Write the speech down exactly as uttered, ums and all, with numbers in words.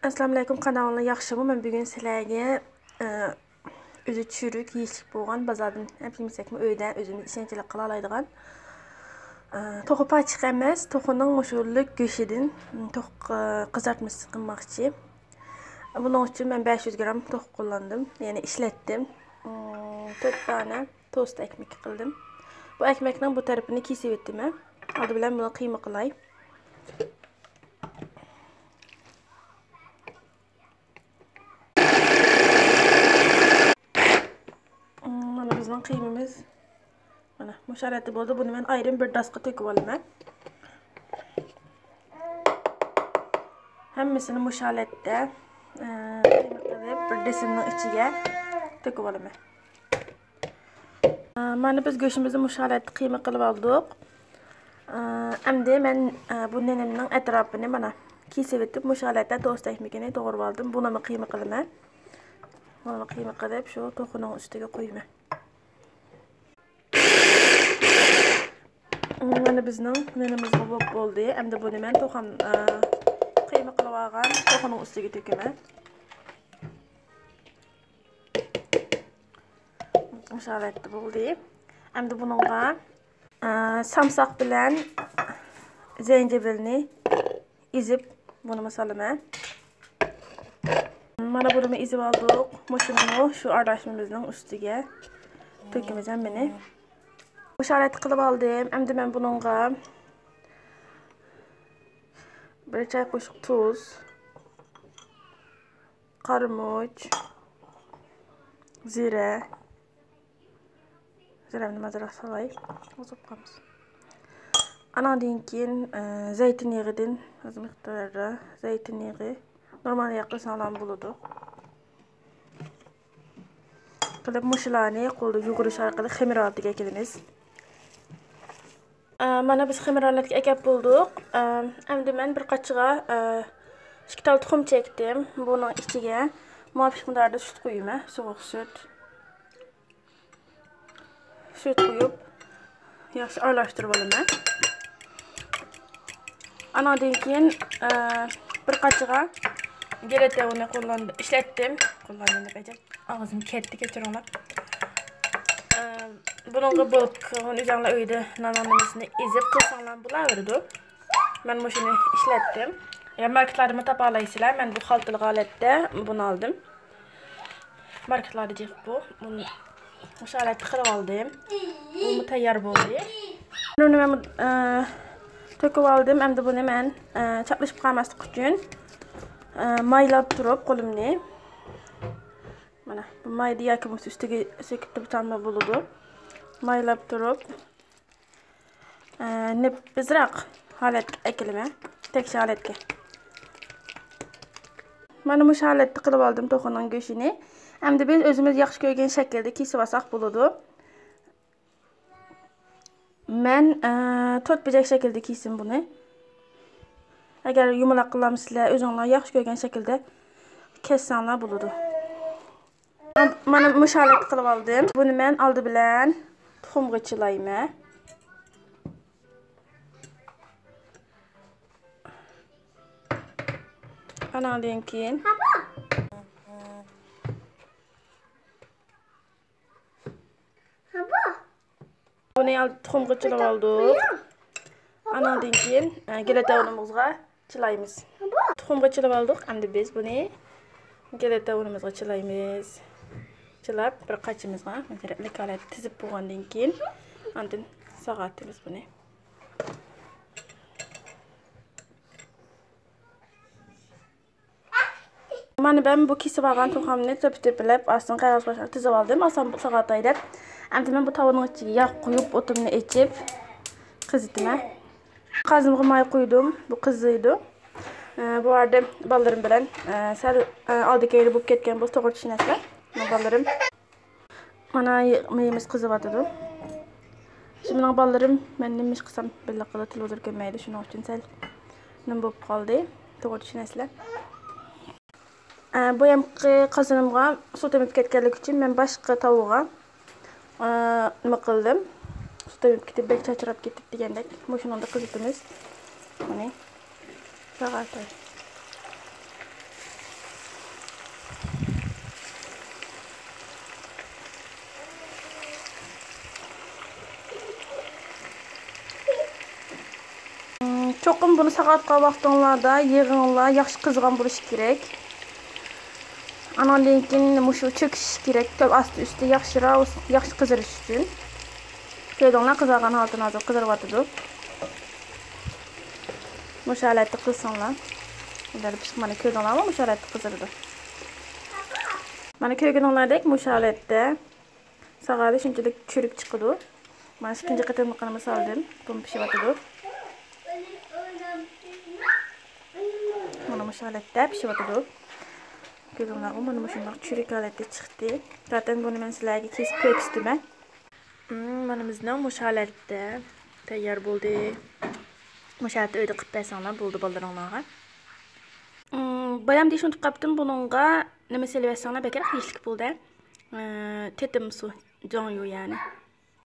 ئەسسالامۇئەلەيكۇم، قانداق ئەھۋالىڭلار، ياخشىمۇ؟ مەن بۈگۈن سىلەرگە، ئە، ئۆزى چۈرۈك، يېيىشلىك بولغان، بازاردىن ئەپ يېمىسەكمۇ، ئۆيدە ئۆزىمىز ئىشەنچلىك قىلالايدىغان، ئە، توخۇ پاچىقى ئەمەس، توخۇنىڭ مۇشۇلۇك گۆشىدىن، ئە، توخۇ، ئە، قىزارتمىسى قىلماقچى. بۇنىڭ ئۈچۈن مەن بەش يۈز گرام توخۇ قوللاندىم، يەنى ئىشلەتتىم. ئە، تۆت دانە توست ئەكمىكى قىلدىم. بۇ ئەكمەكنىڭ بۇ تەرىپىنى كېسىۋېتىمەن. ئالدى بىلەن بۇنى قىيما قىلاي. مانا بىزنىڭ قىيمىمىز. مانا مۇشۇ ھالەتتە بولدى. بۇنى مەن ئايرىم بىر داسقا تۆكۈپ ئالىمەن. ھەممىسىنى مۇشۇ ھالەتتە، ئە، قىيما قىلىپ بىر دېسىمنىڭ ئىچىگە تۆكۈپ ئالىمەن. ئە، مانا بىز گۆشىمىزنى مۇشۇ ھالەتتە قىيما قىلىپ ئالدۇق. ئە، ئەمدى مەن، ئە، بۇ نېنىمنىڭ ئەتراپىنى مانا كېسىۋېتىپ، مۇشۇ ھالەتتە توست ئەكمىكىنى توغرىۋالدىم. بۇنىمۇ قىيما قىلىمەن. بۇنىمۇ قىيما قىلىپ، شۇ توخۇنىڭ ئۈستىگە قويىمەن. مانا بىزنىڭ نېنىمىزمۇ بولۇپ بولدى. ئەمدى بۇنى مەن توخۇم، ئە، قىيما قىلىپ ئالغان توخۇنىڭ ئۈستىگە تۆكىمەن. مۇشۇ ھالەتتە بولدى. ئەمدى بۇنىڭغا، ئە، سامساق بىلەن زەنجىۋىلنى ئېزىپ، بۇنىمۇ سالىمەن. مانا بۇنىمۇ ئېزىپ ئالدۇق. مۇشۇنىمۇ شۇ ئارىلاشمىمىزنىڭ ئۈستىگە تۆكىمىز ھەممىنى. مۇشۇ ھالەتتە قىلىپ ئالدىم. ئەمدى مەن بۇنىڭغا بىر چاي قوشۇق تۇز، قارىمۇچ، زىرە، زىرەمنى ئازراق سالاي، ئازراق قالمىسۇن. ئاناندىن كېيىن، ئە، زەيتۇن يېغىدىن ئاز مىقداردا زەيتۇن يېغى، نورمال ياغ قىلساڭلارمۇ بولىدۇ. قىلىپ مۇشۇلارنى قولدا يۇغۇرۇش ئارقىلىق خېمىر ھالىتىگە كېلىمىز. ئە، مانا بىز خېمىر ھالەتكە ئەكەپ بولدۇق. ئە، ئەمدى مەن بىر قاچىغا، ئە، ئىككى تال تۇخۇم چەكتىم. بۇنىڭ ئىچىگە مۇۋاپىق مىقداردا سۈت قۇيىمەن، سوغۇق سۈت. سۈت قۇيۇپ، ياخشى ئارىلاشتۇرۇپ ئالىمەن. ئاناندىن كېيىن، ئە، بىر قاچىغا گەلەتە ئۇنى قوللاندىم، ئىشلەتتىم. قوللاندىم دەپ ئېيتىپ، ئاغزىم كەتتى، كەچۈرۈڭلار. ئە، بۇنىڭغا بولكا، ئۆزۈڭلار ئۆيدە نان نېمىسىنى ئېزىپ قىلساڭلار بولۇۋېرىدۇ. مەن مۇشۇنى ئىشلەتتىم. يا ماركېتلاردىمۇ تاپالايسىلەر. مەن بۇ خالتىلىق ھالەتتە بۇنى ئالدىم. ماركېتلاردا جىق بۇ. بۇنى مۇشۇ ھالەتتە قىلىپ ئالدىم. بۇمۇ تەييار بولدى. بۇنى مەن، ئە، تۆكۈپ ئالدىم. ئەمدى بۇنى مەن، ئە، چاپلىشىپ قالماسلىق ئۈچۈن، ئە، مايلاپ تۇرۇپ قولۇمنى. مانا، بۇ مايدا ياكى بولمىسا ئۈستىگە سېپىپ تۇرساممۇ بولىدۇ. مايلاپ تۇرۇپ، ئە، نېپىزراق ھالەتكە ئەكېلىمەن. تەكشى ھالەتكە. مانا مۇشۇ ھالەتتە قىلىپ ئالدىم توخۇنىڭ گۆشىنى. ئەمدى بىز ئۆزىمىز ياخشى كۆرگەن شەكىلدە كېسىپ ئالساق بولىدۇ. مەن، ئە، تۆت بۇرجەك شەكىلدە كېسىم بۇنى. ئەگەر يۇمىلاق قىلالمىسىلەر، ئۆزۈڭلار ياخشى كۆرگەن شەكىلدە كەسسەڭلار بولىدۇ. مانا مۇشۇ ھالەتتە قىلىپ ئالدىم. بۇنى مەن ئالدى بىلەن تۇخۇمغا چىلايمەن. ئاناندىن كېيىن بۇنى ئال-، تۇخۇمغا چىلاپ ئالدۇق. ئاناندىن كېيىن، ئە، گەلەتە ئۇنىمىزغا چىلايمىز. تۇخۇمغا چىلاپ ئالدۇق. ئەمدى بىز بۇنى گەلەتە ئۇنىمىزغا چىلايمىز. چىلاپ، بىر قاچىمىزغا مۇشۇنداق ھالەتتە تىزىپ بولغاندىن كېيىن، ئاندىن ساغا ئاتىمىز بۇنى. مانا مەن بۇ كېسىپ ئالغان توخۇمنى تۆپە-تۆپىلەپ، ئاستىن قەغەز قويۇپ تىزىپ ئالدىم. ئاسان ساغا ئاتاي دەپ. ئەمدى مەن بۇ تاۋىنىڭ ئىچىگە ياغ قۇيۇپ، ئوتۇمنى ئېچىپ، قىزىتىمەن. قازىنىمغا ماي قۇيدۇم. بۇ قىزىيدۇ. ئە، بۇ ئارىدا بالىلىرىم بىلەن، ئە، سەل، ئە، ئالدى-كەينى بولۇپ كەتكەن بولسا توغرا چۈشىنەسىلەر. مانا بالىلىرىم. مانا يېمىز قىزىۋاتىدۇ. شۇ مېنىڭ بالىلىرىم، مەن نېمە ئىش قىلسام بىللە قىلىدۇ، تېلېۋىزور كۆرمەيدۇ، شۇنىڭ ئۈچۈن سەل نېمە بولۇپ قالدى. توغرا چۈشىنەسىلەر. ئە، بۇ يامقى قازىنىمغا سۇ تېمىپ كەتكەنلىكى ئۈچۈن مەن باشقا تاۋىغا، ئە، نېمە قىلدىم. سۇ تېمىپ كېتىپ، بەك چاچراپ كېتىپ دېگەندەك. مۇشۇنىڭدا قىزىتىمىز. مانا. ساغا ئاتاي. چوقۇم بۇنى ساغارتقان ۋاقتىڭلاردا يېغىڭلار ياخشى قىزغان بولۇشى كېرەك. ئاناندىن كېيىن مۇشۇ چۆكۈشى كېرەك، ئاستى ئۈستى ياخشىراق، ياخشى قىزىرىش ئۈچۈن. كۆردۈڭلار، قىزارغان ھالىتىنى ھازىر قىزىرىۋاتىدۇ. مۇشۇ ھالەتتە قىلساڭلار. ئۇلار پىشىپ مانا كۆردۈڭلارمۇ، مۇشۇ ھالەتتە قىزىرىدۇ. مانا كۆرگىنىڭلاردەك مۇشۇ ھالەتتە ساغارى شۇنچىلىك چۈرۈك چىقىدۇ. مانا ئىككىنچى قېتىملىقىنىمۇ سالدىم. بۇمۇ پىشىۋاتىدۇ. مانا مۇشۇ ھالەتتە پىشىۋاتىدۇ. كۆردۈڭلارغۇ، مانا مۇشۇنداق چۈرۈك ھالەتتە چىقتى. زاتەن بۇنى مەن سىلەرگە كېسىپ كۆرسىتىمەن. مم، مانا بىزنىڭ مۇشۇ ھالەتتە تەييار بولدى. مۇشۇ ھالەتتە ئۆيدە قىلىپ بەرسەڭلار بولدى بالىلىرىڭلارغا. مم، بايام دېيىشنى ئۇنتۇپ قاپتىم، بۇنىڭغا نېمە سېلىۋەتسەڭلار بەكرەك يېيىشلىك بولدى. ئى، تېتىم سۇ، جاڭيۇ يەنى.